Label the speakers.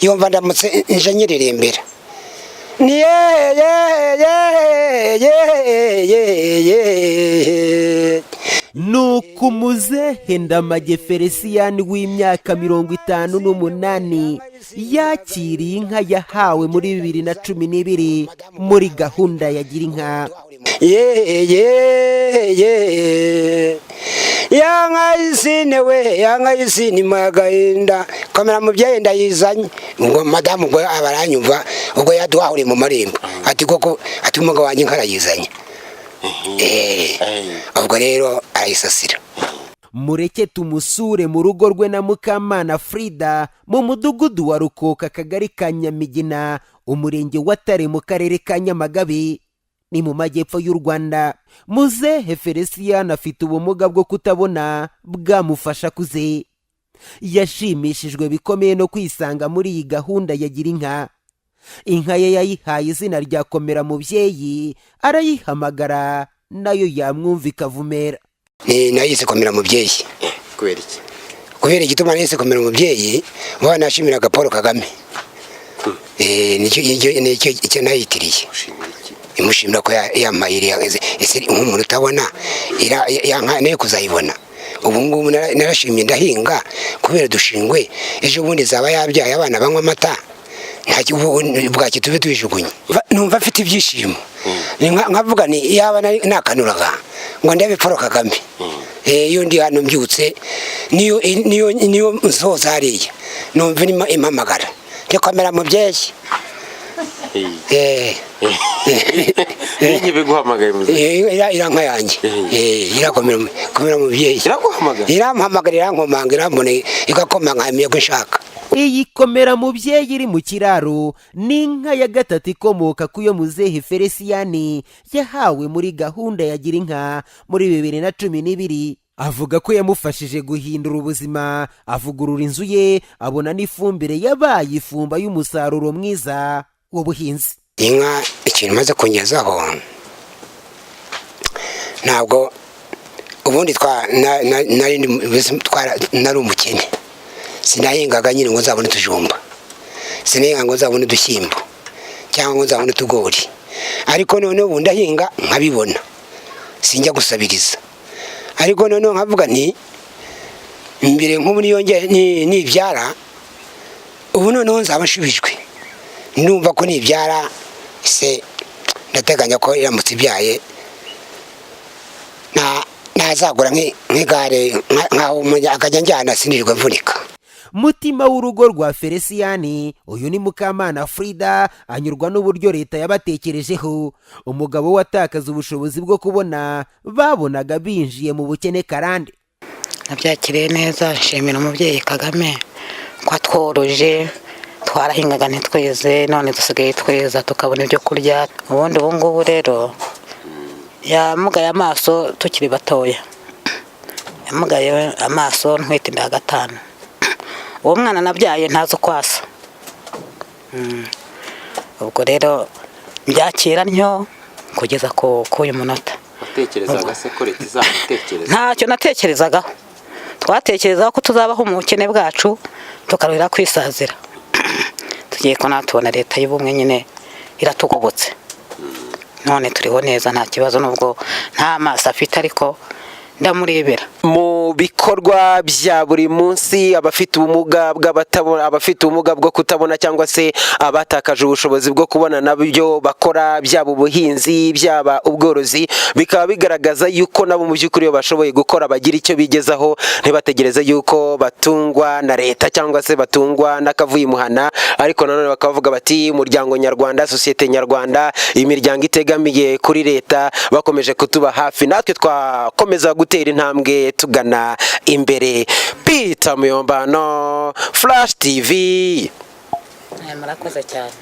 Speaker 1: Yumva ndamutse nje nyiririmbira ni ye ye ye ye ye ye.
Speaker 2: Nuko umuzehe Ndamage Felicien w'imyaka 58 yakiriye inka yahawe muri 2012 muri gahunda ya Gira Inka.
Speaker 1: Ye ye ye, ya nka y'isine we, ya nka y'isine mu agahinda, komera mubyeyi, ndayizanye. Ngo madamu ubwo aba aranyumva, ubwo yaduhahuriye mu marembo, ati koko, ati umugabo wanjye inka arayizanye. Ubwo rero arayisasira.
Speaker 2: Mureke tumusure mu rugo rwe na Mukamana Frida mu Mudugudu wa Rukoka, Akagari ka Nyamigina, Umurenge wa Tare, mu Karere ka Nyamagabe, ni mu majyepfo y'u Rwanda. Muzehe Felicien afite ubumuga bwo kutabona bwamufasha kuze. Yashimishijwe bikomeye no kwisanga muri iyi gahunda ya Gira Inka. Inka ye yayihaye izina rya Komera Mubyeyi, arayihamagara nayo yamwumva ikavumera.
Speaker 1: Ni nayise Komera Mubyeyi.
Speaker 3: Kubera iki?
Speaker 1: Kubera igituma nayise Komera Mubyeyi, vuba nashimiraga Paul Kagame. Nicyo icyo nayitiriye.
Speaker 3: Ushimira iki?
Speaker 1: Imushimira ko yampaye iriya. Ese nk'umuntu utabona, ya nka nayo kuzayibona ubu ngubu, narashimye, ndahinga kubera dushingwe. Ejo bundi zaba yabyaye, abana banywa amata, ubu bwaki tube tubijugunye. Numva mfite ibyishimo. Ni nkavuga ni yaba nakanuraga ngo ndebe Paul Kagame. Iyo ndi hano mbyutse, niyo nsoza hariya, numva irimo impamagara ntikomera mubyeyi.
Speaker 3: Ninjye biguhamagaye, muzehe?
Speaker 1: Iriya nka yanjye. Irakomera, komera mubyeyi.
Speaker 3: Iraguhamagara?
Speaker 1: Irampamagara, irankomanga, irambona, igakomanga, nkamenya ko nshaka.
Speaker 2: Iyi Komera Mubyeyi iri mu kiraro ni inka ya gatatu ikomoka ku yo muzehe Felicien yahawe muri gahunda ya Gira Inka muri 2012. Avuga ko yamufashije guhindura ubuzima, avugurura inzu ye, abona n'ifumbire yabaye ifumba y'umusaruro mwiza w'ubuhinzi.
Speaker 1: Inka ikintu imaze kungezaho, ntabwo ubundi nari nari umukene. Sinahingaga nyine ngo nzabone utujumba, sinahinga ngo nzabone udushyimbo cyangwa ngo nzabone utugori, ariko noneho ubu ndahinga nkabibona, sinjya gusabiriza. Ariko noneho nkavuga nti mbere nk'ubu niyongere nibyara, ubu noneho nzaba nshubijwe. Ndumva ko nibyara se, ndateganya ko iramutse ibyaye nazagura nk'igare, nkaho akajya njyana, sinirirwe mvunika.
Speaker 2: Mutima w'urugo rwa Felicien uyu ni Mukamana Frida, anyurwa n'uburyo leta yabatekerejeho. Umugabo we atakaza ubushobozi bwo kubona, babonaga binjiye mu bukene karande.
Speaker 4: Nabyakiriye neza, nshimira umubyeyi Kagame ko atworoje. Twarahingaga ntitweze, none dusigaye tweza tukabona ibyo kurya. Ubundi ubu ngubu rero yamugaye amaso tukiri batoya, yamugaye amaso ntwite inda ya gatanu. Uwo mwana nabyaye ntazi uko asa. Ubwo rero mbyakira ntyo kugeza ku uyu munota.
Speaker 3: Watekerezaga se ko leta izagutekereza?
Speaker 4: Ntacyo natekerezagaho. Twatekerezaga ko tuzabaho mu bukene bwacu, tukaruhira kwisazira. Tugiye ko natubona leta y'ubumwe nyine iratugobotse, none turiho neza, nta kibazo, nubwo nta maso afite ariko ndamurebera.
Speaker 3: Mu bikorwa bya buri munsi, abafite ubumuga bw'abatabona, abafite ubumuga bwo kutabona cyangwa se abatakaje ubushobozi bwo kubona, nabyo bakora, byaba ubuhinzi, byaba ubworozi, bikaba bigaragaza yuko nabo mu by'ukuri iyo bashoboye gukora bagira icyo bigezaho, ntibategereze yuko batungwa na leta cyangwa se batungwa n'akavuye imuhana. Ariko nanone bakavuga bati umuryango nyarwanda, sosiyete nyarwanda, imiryango itegamiye kuri leta bakomeje kutuba hafi, natwe twakomeza gutera intambwe tugana imbere. Peter Muyombano, Flash TV.
Speaker 4: Murakoze cyane.